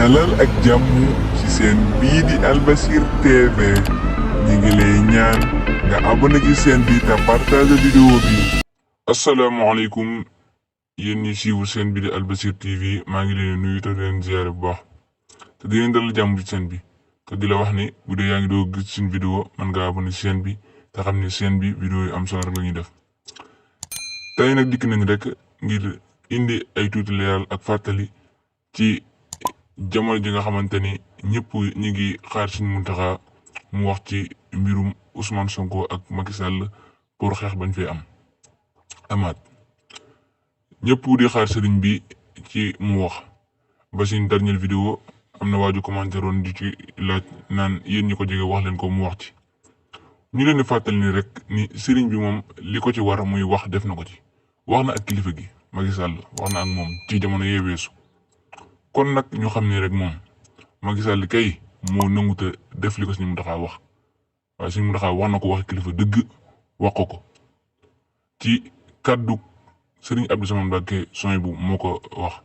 dalal ak jàmm ci seen bii di Albasir TV ñi ngi lay ñaan nga abonné ci seen bi te partage vidéo bi. asalaamaaleykum yéen ñi siiwu seen bi di Albasir TV maa ngi leen nuyu te leen ziare bu baax te di leen dalal jàmm ci seen bi te di la wax ni bu dee yaa ngi doog gis suñ vidéo man nga abonné ci seen bi te xam ni seen bi vidéo yi am solo rek la ñuy def. tey nag dikk nañ rek ngir indi ay tuuti leeral ak fàttali ci jamono ji nga xamante ni ñëpp ñi ngi xaar Sëriñ Mountakha mu wax ci mbirum Ousmane Sonko ak Macky Sall pour xeex bañ fee amaat ñëpp di xaar sëriñ bi ci mu wax ba suñ dernière vidéo am na waaju commenté roon di ci laaj naan yéen ñi ko jege wax leen ko mu wax ci ñu leen di fàttali ni rek ni sëriñ bi moom li ko ci war muy wax def na ko ci wax na ak kilifa gi Macky Sall wax na ak moom ci jamono yee weesu kon nag ñu xam ne rek moom Macky Sall kay moo nanguta def li ko Sëriñ Mountakha wax waaye Sëriñ Mountakha wax na ko wax kilifa dëgg wax ko ci kaddu Sëriñ Abdou Samane Mbacké Souhaïbou moo ko wax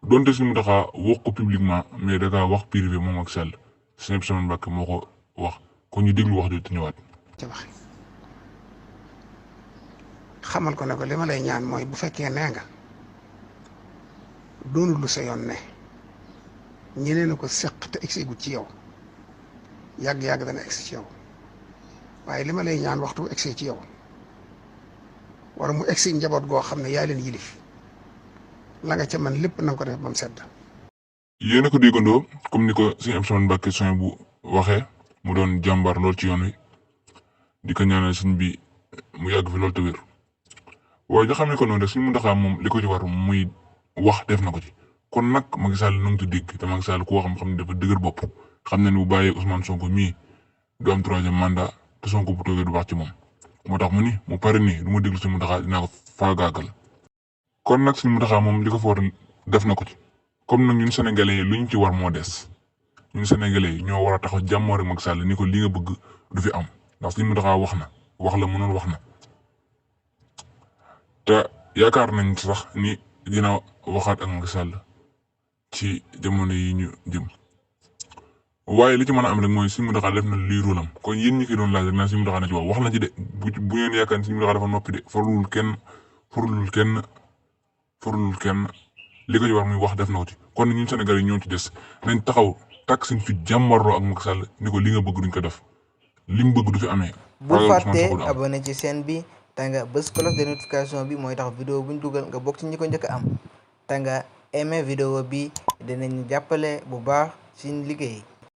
donte Sëriñ Mountakha wax ko publiquement mais da kaa wax privé moom ak Sall Sëriñ Abdou Samane Mbacké moo ko wax kon ñu déglu wax jooju te ñëwaat. xamal ko ne ko li ma lay ñaan mooy bu fekkee nee nga doonul lu sa yoon ne ñeneen a ko seq te egsi gu ci yow yàgg-yàgg dana egsi ci yow waaye li ma lay ñaan waxtu egsi ci yow wala mu egsi njaboot goo xam ne yaa leen yilif la nga ca man lépp na nga ko def ba mu sedd. yéen a ko déggandoo comme ni ko Sëriñ Abdou Samane Mbacké Souhaïbou waxee mu doon jàmbaar lool ci yoon wi di ko ñaanal sëñ bi mu yàgg fi lool te wér. waaye nga xam ne ko noonu rek Sëriñ Mountakha moom li ko ci war muy wax def na ko ci kon nag Macky Sall nu mu tudd dégg te Macky Sall koo xam ne dafa dëgër bopp xam na ne bu bàyyee Ousmane Sonko mii du am 3e mandat te Sonko bu toogee du wax ci moom moo tax mu ni mu pare nii du ma déglu Sëriñ Mountakha dinaa ko faagaagal kon nag Sëriñ Mountakha moom li ko fa war def na ko ci comme nag ñun sénégalais yi lu ñu ci war moo des ñun sénégalais yi ñoo war a taxaw jàmmoo rek Macky Sall ni ko li nga bëgg du fi am ndax Sëriñ Mountakha wax na wax la mënoon wax na. te yaakaar nañ sax ni dina waxaat ak Macky Sall ci jamono yi ñu jëm waaye li ci mën a am rek mooy Sëriñ Mountakha def na lii rôlam kon yéen ñi koy doon laaj rek naan Sëriñ Mountakha na ci wax na ci de bu ngeen yaakaar ni Sëriñ Mountakha dafa noppi de farlul kenn li ko ci war muy wax def na ko ci kon ñun Sénégal yi ñoo ci des nañ taxaw takk suñ fi jàmmarloo ak Macky Sall ni ko li nga bëgg duñ ko def li mu bëgg du fi amee. bu fàttee abonné ci chaîne bi. tanga bës cloche de notification bi mooy tax vidéo buñ dugal nga bokk ci ñi ko njëkk a am tanga aimé vidéo bi dinañ jàppale bu baax ci liggéey